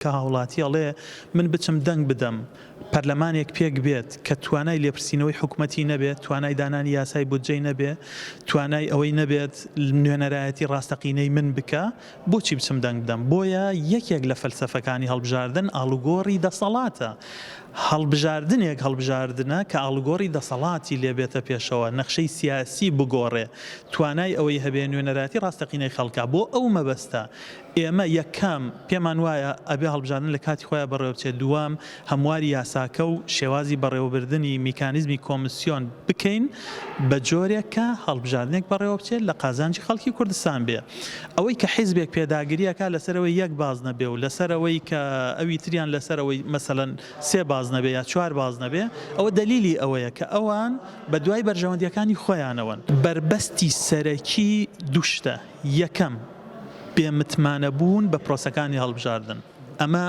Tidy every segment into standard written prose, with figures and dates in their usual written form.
کە هاوڵاتی ئەڵێ من بچم دەنگ بدەم پەرلەمانێک پێک بێت کە توانای لێپرسینەوەی حکومەتی نەبێت، توانای دانانی یاسای بودجەی نەبێ، توانای ئەوەی نەبێت نوێنەرایەتی ڕاستەقینەی من بکا، بۆچی بچم دەنگ بدەم؟ بۆیە یەکێک لە فەلسەفەکانی هەڵبژاردن ئاڵوگۆڕی دەسەڵاتە. هەڵبژاردنێک هەڵبژاردنە کە ئاڵوگۆڕی دەسەڵاتی لێ بێتە پێشەوە، نەخشەی سیاسی بگۆڕێ، توانای ئەوەی هەبێ نوێنەرایەتی ڕاستەقینەی خەڵکە. بۆ ئەو مەبەستە ئێمە یەکەم، پێمان وایە ئەبێ هەڵبژاردن لە کاتی خۆیا بەڕێوەبچێت، دووەم، هەمواری یاساکە و شێوازی بەڕێوەبردنی میکانیزمی کۆمسیۆن بکەین بە جۆرێک کە هەڵبژاردنێک بەڕێوەبچێت لە قازانجی خەڵکی کوردستان بێ. ئەوەی کە حیزبێک پێداگری ئەکا لەسەر ئەوەی یەک بازنە بێ و لەسەر ئەوەی کە ئەوی تریان لەسەر ئەوەی مەسەلەن سێ بازنە بێ یا چوار بازنە بێ، ئەوە دەلیلی ئەوەیە کە ئەوان بە دوای بەرژەوەندییەکانی خۆیانەوەن. بەربەستی سەرەکی دوو شتە، یەکەم، بێ متمانە بوون بە پرۆسەکانی هەڵبژاردن، ئەمە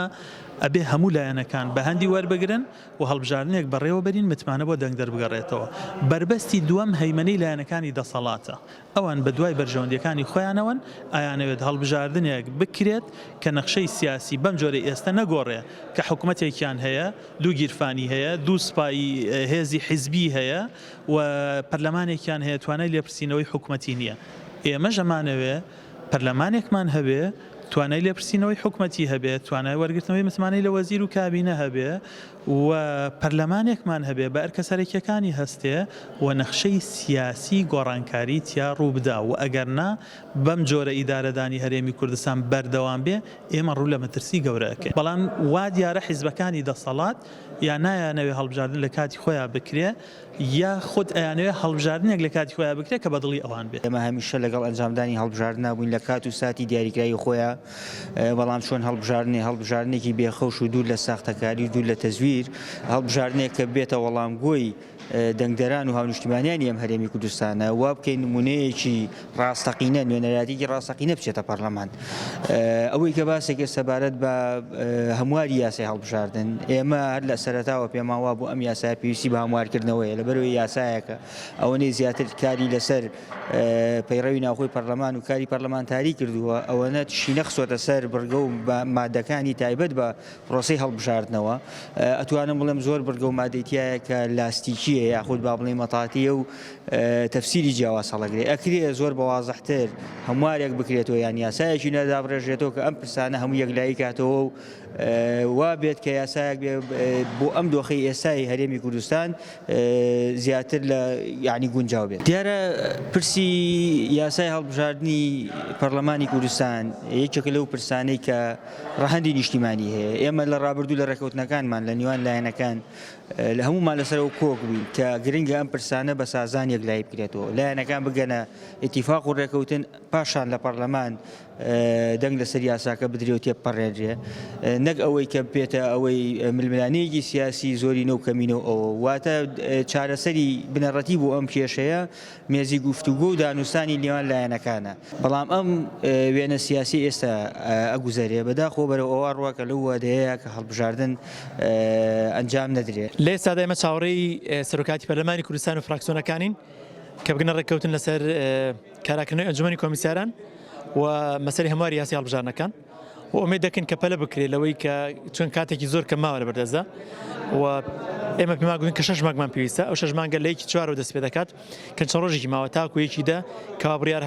ئەبێ هەموو لایەنەکان بە هەندی وەربگرن و هەڵبژاردنێک بەڕێوە بەرین متمانە بۆ دەنگدەر بگەڕێتەوە. بەربەستی دووەم هەیمەنەی لایەنەکانی دەسەڵاتە، ئەوان بە دوای بەرژەوەندییەکانی خۆیانەوەن، ئەیانەوێت هەڵبژاردنێک بکرێت کە نەخشەی سیاسی بەم جۆرەی ئێستە نەگۆڕێ کە حکومەتێکیان هەیە دوو گیرفانی هەیە، دوو سوپای هێزی حیزبی هەیە و پەرلەمانێکیان هەیە توانای لێپرسینەوەی حکومەتی نییە. ئێمەش ئەمانەوێ پەرلەمانێکمان هەبێ توانای لێپرسینەوەی حکومەتی هەبێ، توانای وەرگرتنەوەی متمانەی لە وەزیر و کابینە هەبێ و پەرلەمانێکمان هەبێ بە ئەرکە سەرەکییەکانی هەستێ و نەخشەی سیاسی گۆڕانکاری تیا ڕووبدا و ئەگەر نا بەم جۆرە ئیدارەدانی هەرێمی کوردستان بەردەوام بێ ئێمە ڕوو لە مەترسی گەورە ئەکەین. بەڵام وا دیارە حیزبەکانی دەسەڵات یا نایانەوێ هەڵبژاردن لە کاتی خۆیا بکرێ یا خود ئەیانەوێ هەڵبژاردنێک لە کاتی خۆیا بکرێ کە بە دڵی ئەوان بێ. ئێمە هەمیشە لەگەڵ ئەنجامدانی هەڵبژاردنا بووین لە کات و ساتی دیاریکراوی خۆیا، بەڵام چۆن هەڵبژاردنێ، هەڵبژاردنێکی بێ خەوش و دوور لە ساختەکاری و دوور لە تەزویر، هەڵبژاردنێک کە ببێتە وەڵامگۆی دەنگدەران و هاونیشتیمانیانی ئەم هەرێمی کوردستانە، وا بکەین نمونەیەکی ڕاستەقینە، نوێنەرایەتیەکی ڕاستەقینە بچێتە پەرلەمان. ئەوەی کە باسێک سەبارەت بە هەمواری یاسای هەڵبژاردن، ئێمە هەر لە سەرەتاوە پێمان وابوو ئەم یاسایە پێویستی بە هەموارکردنەوەیە، لەبەرئەوەی یاسایەکە ئەوەنەی زیاتر کاری لەسەر پەیڕەوی ناوخۆی پەرلەمان و کاری پەرلەمانتاری کردووە، ئەوەنە تشی نەخستۆتە سەر بڕگە و مادەکانی تایبەت بە پرۆسەی هەڵبژاردنەوە ئەتوانم بڵێم زۆر بڕگە و مادەی تیایە کە لاستیکیە یاخود با بڵێین مەتاتیە و تەفسیری جیاواز هەڵەگرێ ئەکرێ زۆر بە وازحتر هەموارێک بکرێتەوە یان یاسایەکی نوێ دابڕێژرێتەوە کە ئەم پرسانە هەموو یەکلایی کاتەوە و وا بێت کە یاسایەک بێ بۆ ئەم دۆخەی ئێستای هەرێمی کوردستان زیاتر لە یعنی گونجاو بێت. دیارە پرسی یاسای هەڵبژاردنی پەرلەمانی کوردستان یەکێکە لەو پرسانەی کە ڕەهەندی نیشتیمانی هەیە. ئێمە لە ڕابردوو لە ڕێکەوتنەکانمان لە نیوان لایەنەکان لە هەموومان لەسەرەوە کۆک بووین کە گرنگە ئەم پرسانە بە سازان یەکلایی بکرێتەوە، لایەنەکان بگەنە ئیتیفاق و ڕێکەوتن، پاشان لە پەرلەمان دەنگ لەسەر یاساکە بدرێ و تێبپەڕێنرێ، نەک ئەوەی کە ببێتە ئەوەی ململانێیەکی سیاسی زۆرینە و کەمینە و ئەوە. واتە چارەسەری بنەڕەتی بۆ ئەم کێشەیە مێزی گفتوگۆ و دانوستانی نێوان لایەنەکانە، بەڵام ئەم وێنە سیاسیەی ئێستا ئەگوزەرێ بەداخەوە بەرەو ئەوە ئەڕوا کە لەو وادەیەیا کە هەڵبژاردن ئەنجام نەدرێ. لە ئێستادا ئێمە چاوەڕێی سەرۆکایەتی پەرلەمانی کوردستان و فراکسیۆنەکانین کە بگەنە ڕێککەوتن لەسەر کاراکردنەوەی ئەنجومەنی کۆمیسیاران و مەسەلەی هەمواری یاسای هەڵبژاردنەکان. و ئومێد دەکەین کە پەلە بکرێت لەوەی کە چون کاتێکی زۆر کەم ماوە لە بەردەستدا و ئێمە پێمان گوتن کە شەش مانگمان پێویستە ئەو شەش مانگە لە یەکی چوارەوە دەست پێ دەکات کە چەند ڕۆژێکی ماوە تاکو یەکی دە کەوا بڕیار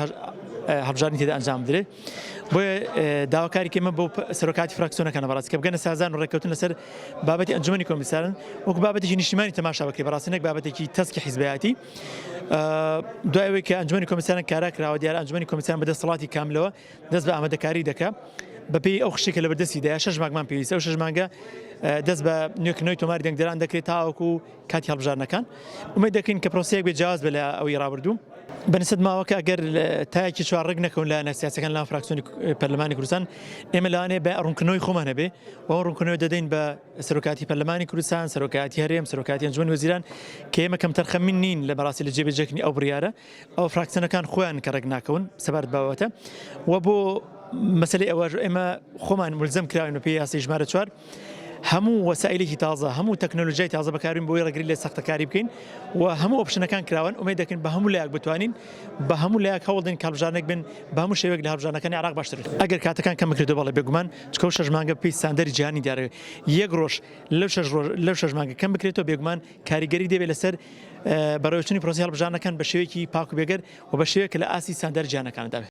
هەڵبژاردنی تێدا ئەنجام بدرێت بۆیە داواکاری کە ئێمە بۆ سەرۆکاتی فراکسیۆنەکانە بەڕاستی کە بگەنە سازان و ڕێککەوتن لەسەر بابەتی ئەنجومەنی کۆمیسارن وەکو بابەتێکی نیشتیمانی تەماشا بکرێت بەڕاستی نەک بابەتێکی تەسکی حیزبایەتی دوای ئەوەی کە ئەنجومەنی کۆمیساران کارا کراوە دیارە ئەنجومەنی کۆمیساران بە دەسەڵاتی کاملەوە دەست بە ئامادەکاری دەکا بەپێی ئەو خشتەی کە لەبەردەستی دایە شەش مانگمان پێویستە ئەو شەش مانگە دەست بە نوێکردنەوەی تۆماری دەنگدەران دەکرێت تاوەکو کاتی هەڵبژاردنەکان ئومێد دەکەین کە پرۆسەیەک بێت جیاواز بێت لە ئەوەی ڕابردوو بەنسبەت ماوەکە ئەگەر تایەکی چوار ڕێک نەکەون لایەنە سیاسەکان لام فراکسیۆنی پەرلەمانی کوردستان ئێمە لەوانەیە بە ڕوونکردنەوەی خۆمان هەبێ و ئەو ڕوونکردنەوە دەدەین بە سەرۆکاتی پەرلەمانی کوردستان سەرۆکایەتی هەرێم سەرۆکاتی ئەنجومەنی وەزیران کە ئێمە کەمتەرخەمین نین لە بەڕاستی لە جێبەجێکردنی ئەو بڕیارە ئەوە فراکسیۆنەکان خۆیان کە ڕێک ناکەون سەبارەت بە بابەتە و بۆ مەسەلەی ئەوەش ئێمە خۆمان ملزەم کراوین بە پێی یاسای ژمارە چوار. هەموو وەسائیلێکی تازە، هەموو تەکنۆلۆژیای تازە بەکاربین بۆی ڕێگری لە ساختەکاری بکەین و هەموو option ەکان کراوەن، ئومێد دەکەین بە هەموو لایەک بتوانین بە هەموو لایەک هەوڵدەین کە هەڵبژاردنێک بن بە هەموو شێوەیەک لە هەڵبژاردنەکانی عێراق باشتر بێت. ئەگەر کاتەکان کەم بکرێتەوە بەڵێ بێگومان، چونکە ئەو شەش مانگە بەپێی ستاندەری جیهانی دیارە یەک ڕۆژ لەو شەش ڕۆژ لەو شەش مانگە کەم بکرێتەوە بێگومان کاریگەری دەبێت لەسەر بەڕێوەچوونی پرۆسەی هەڵبژاردنەکان بە شێوەیەکی پاک و بێگەرد و بە شێوەیەک کە لە ئاستی ستاندەری جیهانەکاندا بێت.